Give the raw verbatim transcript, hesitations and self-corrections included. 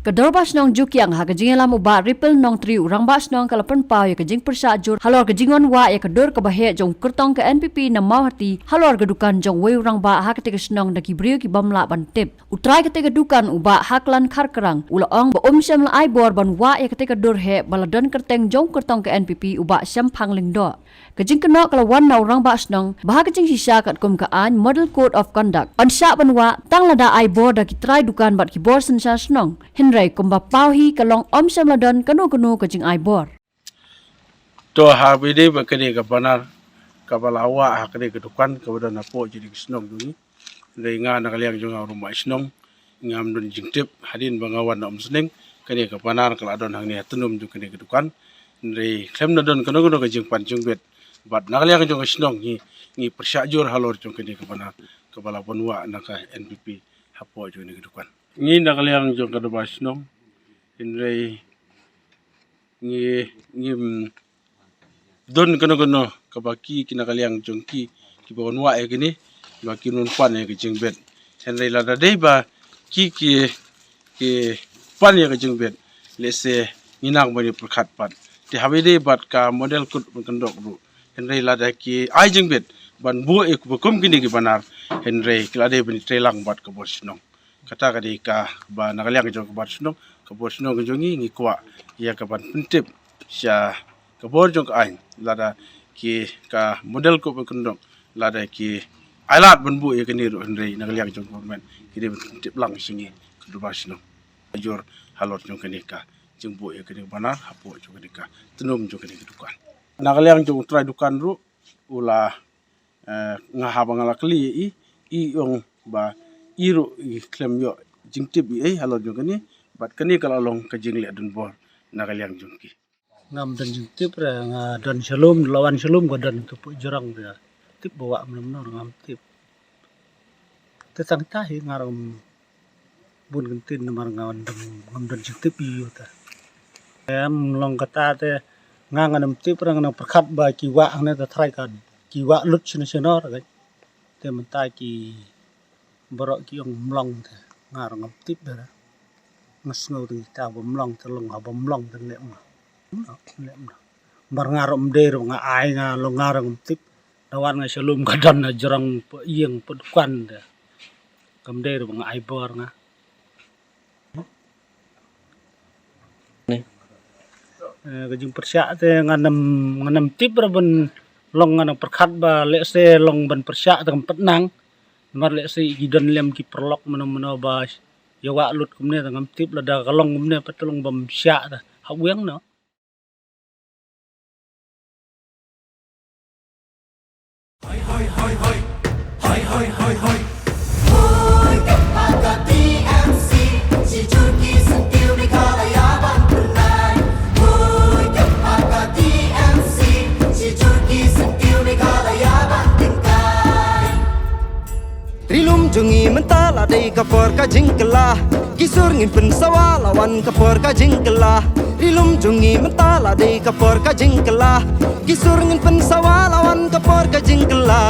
Ka Dorbar Shnong Jukiang, ha ka jingïalam u Bah Ripple Nongtri, u Rangbah Shnong, ka la pynpaw ïa ka jingpyrshah jur halor ka jingwan wah ïa ka dur kaba heh jong u kyrtong ka N P P na Mawhati halor ka dukan jong uwei u rangbah ha katei ka shnong da ki briew ki bym lah ban tip. U trai katei ka dukan, u Bah Haklan Kharkrang, u la ong ba um shym la ai bor ban wah ïa katei ka dur heh ba la don kyrteng jong u kyrtong ka N P P, u Bah Shemphang Lyngdoh. Ka jingkynnoh ka la wan na u Rangbah Shnong ba ha ka jingshisha katkum ka aiñ Model Code of Conduct, yn shah ban wah tang lada ai bor da ki trai dukan bad ki bor synshar shnong. Hynrei kumba paw hi, ka long um shym la don kano kano ka jingai bor. To, ha ba ïadei bad kane ka banner kaba la wah ha kane ka dukan kaba don hapoh jong ka shnong jong ngi. Hynrei nga na ka liang jong nga u rangbah shnong, ngam don jingtip hadien ba nga wan na Umsning. Kane ka banner ka la don hangne ha tnum jong kane ka dukan. Hynrei khlem da don kano kano ka jingpan jingbit, bad na ka liang jong ka shnong ngi, ngi pyrshah jur halor jong kane ka banner kaba la wan wah na ka N P P hapoh jong kane ka dukan. Ngi na ka liang jong ka Dorbar Shnong, hynrei ngi, ngim don kano kano kaba ki, ki na ka liang jong ki, kiba wan wah ïa kine ba kin wan pan ïa ka jingbit. Hynrei lada dei ba ki, ki, ki pan ïa ka jingbit, lehse ngi nang ban ïa pyrkhat pat. Te ha ba ïadei bad ka Model Code of Conduct ruh, hynrei lada ki ai jingbit ban buh ïa kiba kum kine ki banner, hynrei ki la dei ban ïatreilang bad ka bor shnong. Kata ka dei kaba na ka liang jong ka bor shnong, ka bor shnong ka jong ngi, ngi kwah ïa ka ban pyntip sha ka bor jong ka aiñ, lada ki, ka Model Code of Conduct, lada ki ai lad ban buh ïa kane ruh, hynrei na ka liang jong ka government ki dei ban pyntip lang sha ngi ka Dorbar Shnong. Jur halor jong kane ka jingbuh ïa kane ka banner hapoh jong kane ka tnum jong kane ka dukan. Na ka liang jong u trai dukan ruh, u la, eh, nga haba nga la kylli ïa i, i ong ba i ruh i khlem ïoh jingtip ei ei halor jong kane, bad kane ka la long ka jingleh donbor na ka liang jong ki. Ngam don jingtip re, nga don sha lum, la wan sha lum ka don ka pyrshah jrong re. Tip ba wah mano mano ngam tip. Te tang ita hi nga ruh bun kyntien namar nga wan dang ngam don jingtip ïa u ta. Em, long kata te nga ngam tip re, nga nang pyrkhat ba ki wah hangne te trai ka ki wah lut shano shano re. Te mynta ki baroh ki ong mlong te nga ruh ngam tip re. Nga sngew dang ita ba mlong te long ha ba mlong te leh ma. Leh ma. Namar nga ruh ym dei ruh nga ai, nga long nga ruh ngam tip. Da wan nga sha lum ka don na jrong pa ïing pa dukan te. Kam dei ruh ba nga ai bor nga. Ni. Eh, ka jingpyrshah te ngan ym, ngan ym tip re ban long, ngan ym pyrkhat ba lehse long ban pyrshah te kam pat nang. Namar lehse ki don lem ki paralok mano mano ba ïa wah lut kumne te ngam tip, lada ka long kumne pat te long bym shah te. Ha weng no. Ri lum jong ngi mynta la dei ka por ka jingkylla. Ki sur ngin pynsawa la wan ka por ka jingkylla. Ri lum jong ngi mynta la dei ka por ka jingkylla. Ki sur ngin pynsawa la wan ka por ka jingkylla.